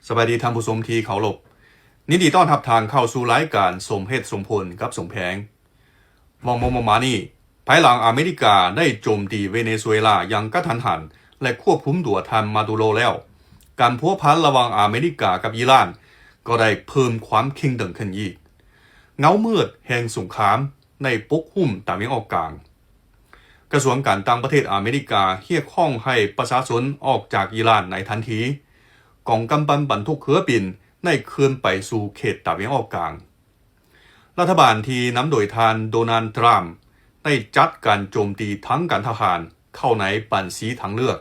ສະບາຍດີທ່ານຜູ້ຊົມທີ່ເຄົາລົບ, ຍິນດີຕ້ອນຮັບທ່ານເຂົ້າສູ່ລາຍການສົມເຫດສົມຜົນກັບສົມແພງ. ເວົ້າມາໆມານີ້, ພາຍຫຼັງອາເມລິກາໄດ້ໂຈມຕີເວເນຊູເອລາຢ່າງກະທັນຫັນ ແລະ ຄວບຄຸມຕົວທ່ານມາດູໂຣແລ້ວ, ການພົວພັນລະຫວ່າງອາເມລິກາກັບອີຣານກໍໄດ້ເພີ່ມຄວາມເຄັ່ງຕຶງຂຶ້ນອີກ. ເງົາມືດແຫ່ງສົງຄາມ ໃນປົກຫຸ້ມຕາເວັນອອກກາງ. ກະຊວງການຕ່າງປະເທດອາເມລິກາຮຽກຮ້ອງໃຫ້ປະຊາຊົນອອກຈາກອີຣານໃນທັນທີ. ກອງກຳປັ່ນບັນທຸກເຮືອບິນໄດ້ເຄື່ອນໄປສູ່ເຂດຕາເວັນອອກກາງ. ລັດຖະບານທີ່ນຳໂດຍທ່ານໂດນັລ ທຣຳ ໄດ້ຈັດການໂຈມຕີທາງການທະຫານເຂົ້າໃນບັນຊີທາງເລືອກ.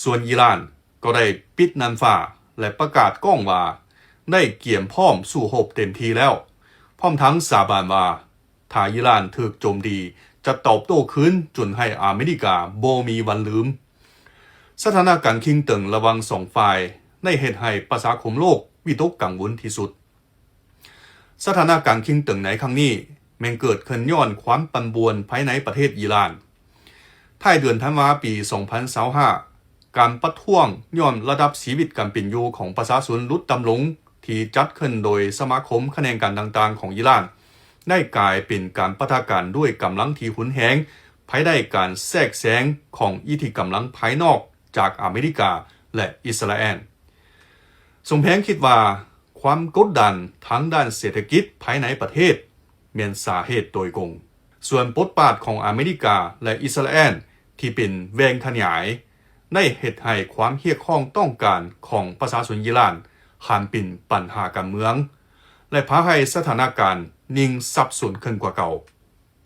ສ່ວນອີຣານ ກໍໄດ້ປິດນ່ານຟ້າ ແລະ ປະກາດກ້ອງວ່າໄດ້ກຽມພ້ອມສູ້ຮົບເຕັມທີ່ແລ້ວ, ພ້ອມທັງສາບານວ່າ ຖ້າອີຣານຖືກໂຈມຕີ ຈະຕອບໂຕ້ຄືນຈົນໃຫ້ອາເມລິກາບໍ່ມີວັນລືມ. ສະຖານະການເຄັ່ງຕຶງລະຫວ່າງສອງຝ່າຍໄດ້ເຮັດໃຫ້ປະຊາຄົມໂລກວິຕົກກັງວົນທີ່ສຸດ. ສະຖານະການເຄັ່ງຕຶງໃນຄັ້ງນີ້ ແມ່ນເກີດຂຶ້ນຍ້ອນຄວາມປັ່ນປ່ວນພາຍໃນປະເທດອີຣານ. ທ້າຍເດືອນທັນວາປີສອງພັນຊາວຫ້າ ການປະທ້ວງຍ້ອນລະດັບຊີວິດການເປັນຢູ່ຂອງປະຊາຊົນຫຼຸດຕ່ຳລົງ ທີ່ຈັດຂຶ້ນໂດຍສະມາຄົມຂະແໜງການຕ່າງໆຂອງອີຣານ ໄດ້ກາຍເປັນການປະທະກັນດ້ວຍກຳລັງທີ່ຮຸນແຮງ ພາຍໃຕ້ການແຊກແຊງຂອງອິດທິກຳລັງພາຍນອກຈາກອາເມລິກາ ແລະ ອິດສະຣາແອນ. ສົມແພງຄິດວ່າ ຄວາມກົດດັນທາງດ້ານເສດຖະກິດພາຍໃນປະເທດ ແມ່ນສາເຫດໂດຍກົງ. ສ່ວນບົດບາດຂອງອາເມລິກາ ແລະ ອິດສະຣາແອນ ທີ່ເປັນແຫວ່ງຂະຫຍາຍ ໄດ້ເຮັດໃຫ້ຄວາມຮຽກຮ້ອງຕ້ອງການຂອງປະຊາຊົນອີຣານ ຫັນເປັນບັນຫາການເມືອງ ແລະ ພາໃຫ້ສະຖານະການຍິ່ງສັບສົນຂຶ້ນກວ່າເກົ່າ.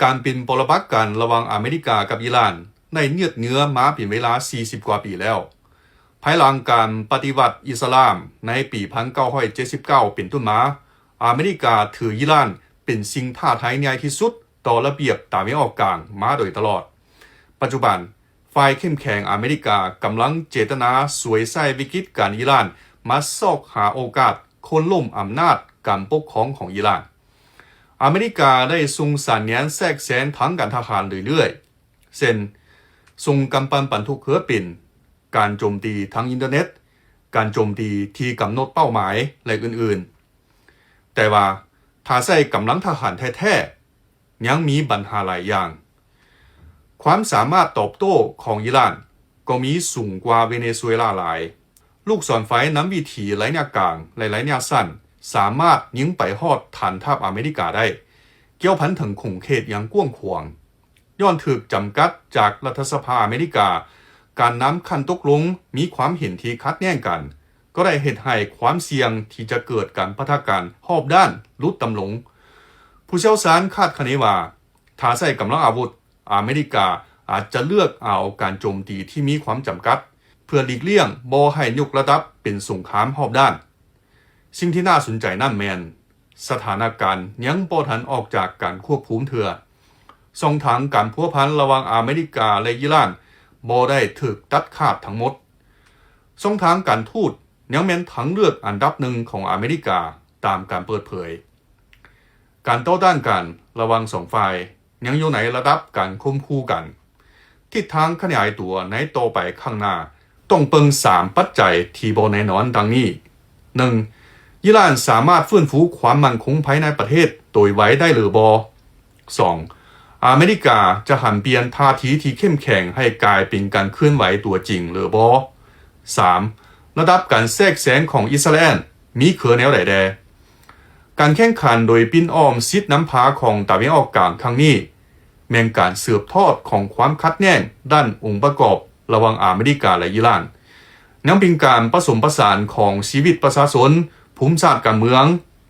ການເປັນປໍລະປັກກັນລະຫວ່າງອາເມລິກາກັບອີຣານ ໄດ້ຍືດເຍື້ອມາເປັນເວລາສີ່ສິບກວ່າປີແລ້ວ. ພາຍຫຼັງການປະຕິວັດອິດສະລາມໃນປີພັນເກົ້າຮ້ອຍເຈັດສິບເກົ້າເປັນຕົ້ນມາ, ອາເມລິກາຖືອີຣານເປັນສິ່ງທ້າທາຍໃຫຍ່ທີ່ສຸດຕໍ່ລະບຽບຕາເວັນອອກກາງມາໂດຍຕະຫຼອດ. ປັດຈຸບັນ, ຝ່າຍເຂັ້ມແຂງອາເມລິກາກຳລັງເຈດຕະນາສວຍໃຊ້ວິກິດການອີຣານມາຊອກຫາໂອກາດໂຄ່ນລົ້ມອຳນາດການປົກຄອງຂອງອີຣານ. ອາເມລິກາໄດ້ສົ່ງສັນຍານແຊກແຊງທາງການທະຫານເລື້ອຍໆ ເຊັ່ນ ສົ່ງກຳປັ່ນບັນທຸກເຮືອບິນ, ການໂຈມຕີທາງອິນເຕີເນັດ, ການໂຈມຕີທີ່ກຳນົດເປົ້າໝາຍ ແລະ ອື່ນໆ. ແຕ່ວ່າຖ້າໃຊ້ກຳລັງທະຫານແທ້ໆ ຍັງມີບັນຫາຫຼາຍຢ່າງ. ຄວາມສາມາດຕອບໂຕ້ຂອງອີຣານກໍມີສູງກວ່າເວເນຊູເອລາຫຼາຍ. ລູກສອນໄຟນຳວິຖີໄລຍະກາງ ແລະ ໄລຍະສັ້ນ ສາມາດຍິງໄປຮອດຖານທັບອາເມລິກາໄດ້. ກ່ຽວພັນເຖິງຂົງເຂດຢ່າງກວ້າງຂວາງ. ຍ້ອນຖືກຈຳກັດຈາກລັດຖະສະພາອາເມລິກາ, ການນຳຂັ້ນຕົກລົງມີຄວາມເຫັນທີ່ຂັດແຍ້ງກັນ, ກໍໄດ້ເຮັດໃຫ້ຄວາມສ່ຽງທີ່ຈະເກີດການປະທະກັນຮອບດ້ານຫຼຸດຕ່ຳລົງ. ຜູ້ຊ່ຽວຊານຄາດຄະເນວ່າ ຖ້າໃຊ້ກຳລັງອາວຸດ, ອາເມລິກາອາດຈະເລືອກເອົາການໂຈມຕີທີ່ມີຄວາມຈຳກັດ ເພື່ອຫຼີກລ່ຽງບໍ່ໃຫ້ຍົກລະດັບເປັນສົງຄາມຮອບດ້ານ. ສິ່ງທີ່ໜ້າສົນໃຈນັ້ນແມ່ນ ສະຖານະການຍັງບໍ່ທັນອອກຈາກການຄວບຄຸມເທື່ອ. ຊ່ອງທາງການພົວພັນລະຫວ່າງອາເມລິກາ ແລະ ອີຣານບໍ່ໄດ້ຖືກຕັດຂາດທັງໝົດ. ຊ່ອງທາງການທູດຍັງແມ່ນທາງເລືອກອັນດັບໜຶ່ງຂອງອາເມລິກາຕາມການເປີດເຜີຍ. ການຕໍ່ຕ້ານກັນລະຫວ່າງສອງຝ່າຍຍັງຢູ່ໃນລະດັບການຂົ່ມຂູ່ກັນ. ທິດທາງຂະຫຍາຍຕົວໃນຕໍ່ໄປຂ້າງໜ້າ ຕ້ອງເບິ່ງສາມປັດໄຈທີ່ບໍ່ແນ່ນອນດັ່ງນີ້. ໜຶ່ງ, ອີຣານສາມາດຟື້ນຟູຄວາມໝັ້ນຄົງພາຍໃນປະເທດໂດຍໄວໄດ້ຫຼືບໍ່? ສອງ, ອາເມລິກາຈະຫັນປ່ຽນທ່າທີທີ່ເຂັ້ມແຂງໃຫ້ກາຍເປັນການເຄື່ອນໄຫວຕົວຈິງຫຼືບໍ່? ສາມ, ລະດັບການແຊກແຊງຂອງອິດສະຣາແອນມີເຄືອແນວໃດແດ່? ການແຂ່ງຂັນໂດຍປິ່ນອ້ອມສິດນຳພາຂອງຕາເວັນອອກກາງຄັ້ງນີ້ ແມ່ນການສືບທອດຂອງຄວາມຂັດແຍ່ງດ້ານອົງປະກອບລະຫວ່າງອາເມລິກາ ແລະ ອີຣານ, ຍັງເປັນການປະສົມປະສານຂອງຊີວິດປະຊາຊົນ, ພູມສາດການເມືອງ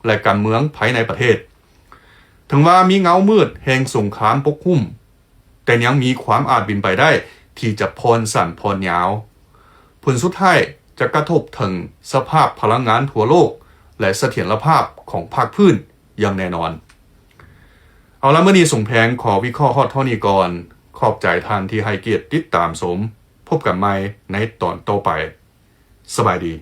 ແລະ ການເມືອງພາຍໃນປະເທດ. ເຖິງວ່າມີເງົາມືດແຫ່ງສົງຄາມປົກຫຸ້ມ, ແຕ່ຍັງມີຄວາມອາດເປັນໄປໄດ້ທີ່ຈະຜ່ອນສັ້ນຜ່ອນຍາວ. ຜົນສຸດທ້າຍຈະກະທົບເຖິງສະພາບພະລັງງານທົ່ວໂລກ ແລະ ສະຖຽນລະພາບຂອງພາກພື້ນຢ່າງແນ່ນອນ. ເອົາລະ, ມື້ນີ້ສົມແພງຂໍວິເຄາະຮອດເທົ່ານີ້ກ່ອນ. ຂອບໃຈທ່ານທີ່ໃຫ້ກຽດຕິດຕາມຊົມ. ພົບກັນໃໝ່ໃນຕອນຕໍ່ໄປ. ສະບາຍດີ.